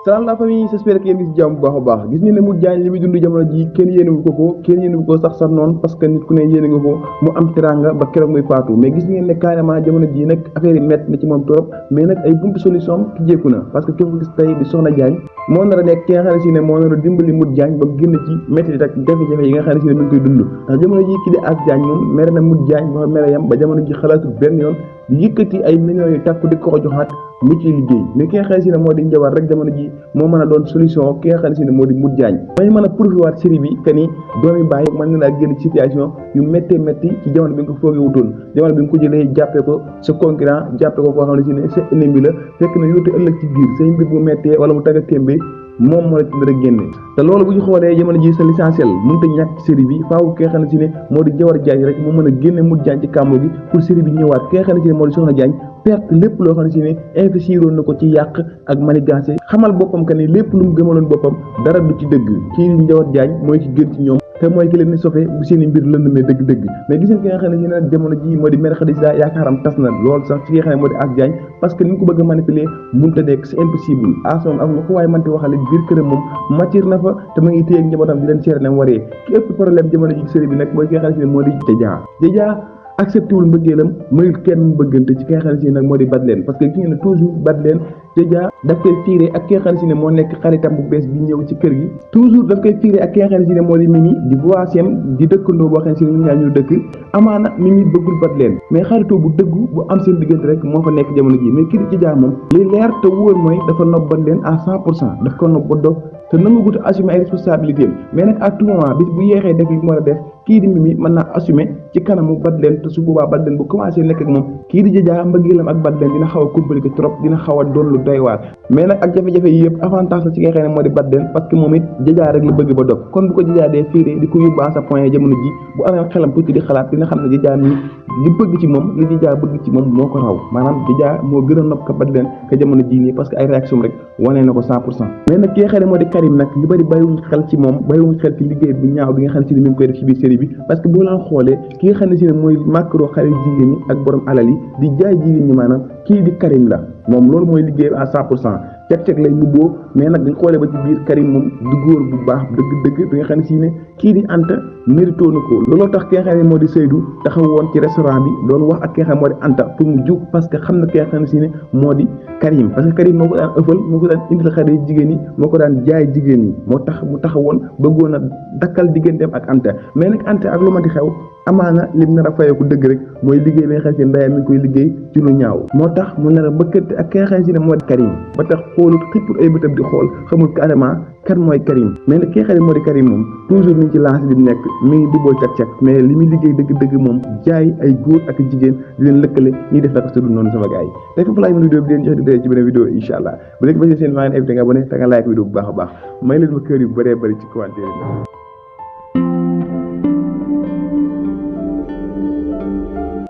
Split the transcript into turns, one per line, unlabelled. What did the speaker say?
salaam la famille, j'espère que yéen ngi ci jàmm bu baax a baax. Gis ngeen ne Modou Diagne li muy dund jamono ji kenn yéenewul ko kenn yéenewul ko sax noonu parce que nit ku ne yéene nga ko mu am teranga ba keroog muy faatu. Mais gis ngeen ne carrément jamono ji nag affaire yi métti na ci moom trop, mais nag ay buntu solution tijjeeku na parce que ki ko gis tey di Soxna Diagne moo nar a nekk ki nga xam ne si ne moo nar a dimbali Modou Diagne ba génn ci métti ak jafe-jafe yi nga xam ne si ne mi ngi koy dund. Ndax jamono ji ki di As Diagne moom mere na Modou Diagne ba mere yam ba jamono ji xalaatu benn yoon di yëkkati ay millions yu takku di ko joxaat mu ciy liggéey. Mais ki nga xam ne si ne moo di njabar rek jamono ji moo mën a doon solution ki nga xam ne si ne moo di Modou Diagne may mën a prouvé waat série bi que ni doomi bàyyi mën na laa génn ci situation yu méttee métti ci jamono bi nga ko foogee wutoon jamono bi nga ko jëlee jàppee ko sa concurrent jàppee ko koo xam ne si ne sa ennemi la fekk na yóote ëllëg ci biir say mbir bu méttee wala mu tagga témbe moom moo la ci dara génne. Te loolu bu ñu xoolee jamono ji sa l'essentiel mënut a ñàkk ci série bi faaw ki nga xam ne si ne moo di Jawar Diagne rek moo mën a génne Modou Diagne ci kàmbo gi pour série bi ñëwaat ki nga xam ne si ne moo di Soxna Diagne perte lépp loo xam ne si ne investiroon na ko ci yàq ak manigancé xamal boppam que ni lépp lu mu gëmaloon boppam dara du ci dëgg kii di Jawar Diagne mooy ci gën ci ñoom te mooy ki leen di sauvé bu seeni mbir lëndëmee dëgg-dëgg. Mais gis ngeen ki nga xam ne si ne jamono ji moo di mère Khadija yaakaaram tas na lool sax ci nga xam ne moo di As Diagne parce que ni mu ko bëgg a manipuler mënut a nekk c'est impossible. As moom ak ma ko waaye mënti waxale biir këram moom matière na fa te ma ngi téye ak njabootam di leen seere ne waree ki ëpp problème jamono ji série bi nag mooy ki nga xam ne si ne moo di Dèjà accepté wul mbëggeelam mayul kenn mu bëggante ci ki nga xam ne si nag moo di Badleen parce que ki ngeen ne toujours Badleen Dèjà daf koy fiiree ak ki nga xam ne si ne moo nekk xaritam bu bees bi ñëw ci kër gi toujours daf koy fiiree ak ki nga xam ne si ne moo di Mimi di voisinem di dëkkandoo boo xam ne si ne ñu ñaar ñu dëkk amaana Mimi bëggul Badleen mais xaritoo bu dëggu bu am seen diggante rek moo fa nekk jamono ji mais kii di Dèjà moom li leer te wóor mooy dafa nopp Badleen à 100% daf ko nopp ba dof te nangu gut assumer ay responsabilités mais nag à tout moment bis bu yeexee def li mu war a def kii di Mimi mën naa assumer ci kanamu Badleen te su boobaa Badleen bu commencé nekk ak moom kii di Dèjà mbëggeelam ak Badleen dina xaw a compliqué trop dina xaw a doon lu doy waar mais nag ak jafe-jafe yi yëpp avantage la ci nga xam ne moo di Badleen parce que moom it Dèjà rek la bëgg ba dof kon bu ko Dèjà dee fiiree di ko yóbbu à sa point jamono ji bu amee xelam tuuti di xalaat dina xam ne Dèjà mi li bëgg ci moom li Dèjà bëgg ci moom moo ko raw maanaam Dèjà moo gën a nopp ko Badleen que jamono ji nii parce que ay réaction rek wane na ko 100%. Mais nag ki nga xam ne moo di Karim nag ñu bëri bàyyiwuñ xel ci moom bàyyiwuñ xel ci liggéey bu ñaaw bi nga xam ne si ne mi ngi koy def ci biir série bi parce que boo leen xoolee ki nga xam ne si ne mooy macro xale jigéen ñi ak borom alal yi di jaay jigéen ñi maanaam kii di Karim la moom loolu mooy liggéey à 100% ceg-ceg lay mubboo mais nag dañ xoolee ba ci biir Karim moom du góor bu baax dëgg-dëgg bi nga xam ne si ne kii di Anta mérito na ko looloo tax ki nga xam ne moo di Seydou taxaw woon ci restaurant bi doon wax ak ki nga xam ne moo di Anta pour mu jug parce que xam na ki nga xam ne si ne moo di Karim parce que Karim moo ko daan ëffal moo ko daan indil xale jigéen ñi moo ko daan jaay jigéen ñi moo tax mu taxawoon bëggoon a dakkal digganteem ak Anta mais nag Anta ak lu ma di xew amaana lim nar a fayeeku dëgg rek mooy liggéey bi nga xam ne ndeyam mi ngi koy liggéey ci lu ñaaw moo tax mu nar a bëkkante ak ki nga xam ne moo di Karim ba tax xoolut xippul ay bëtam di xool xamul carrément kan mooy Karim mais nag ki nga xam ne moo di Karim moom toujours mi ngi ci lancé bi mu nekk mi ngi duboo cag-cag mais li muy liggéey dëgg-dëgg moom jaay ay góor ak jigéen di leen lëkkale ñuy def naka sudul noonu sama gars yi tey foofu laay mën vidéo bi leen jox di dee ci beneen vidéo incha allah bu nekk ba seen maa ngi invité nga abonné te nga like vidéo bu baax a baax may leen ma kër yu bëree bëri ci commentaire yi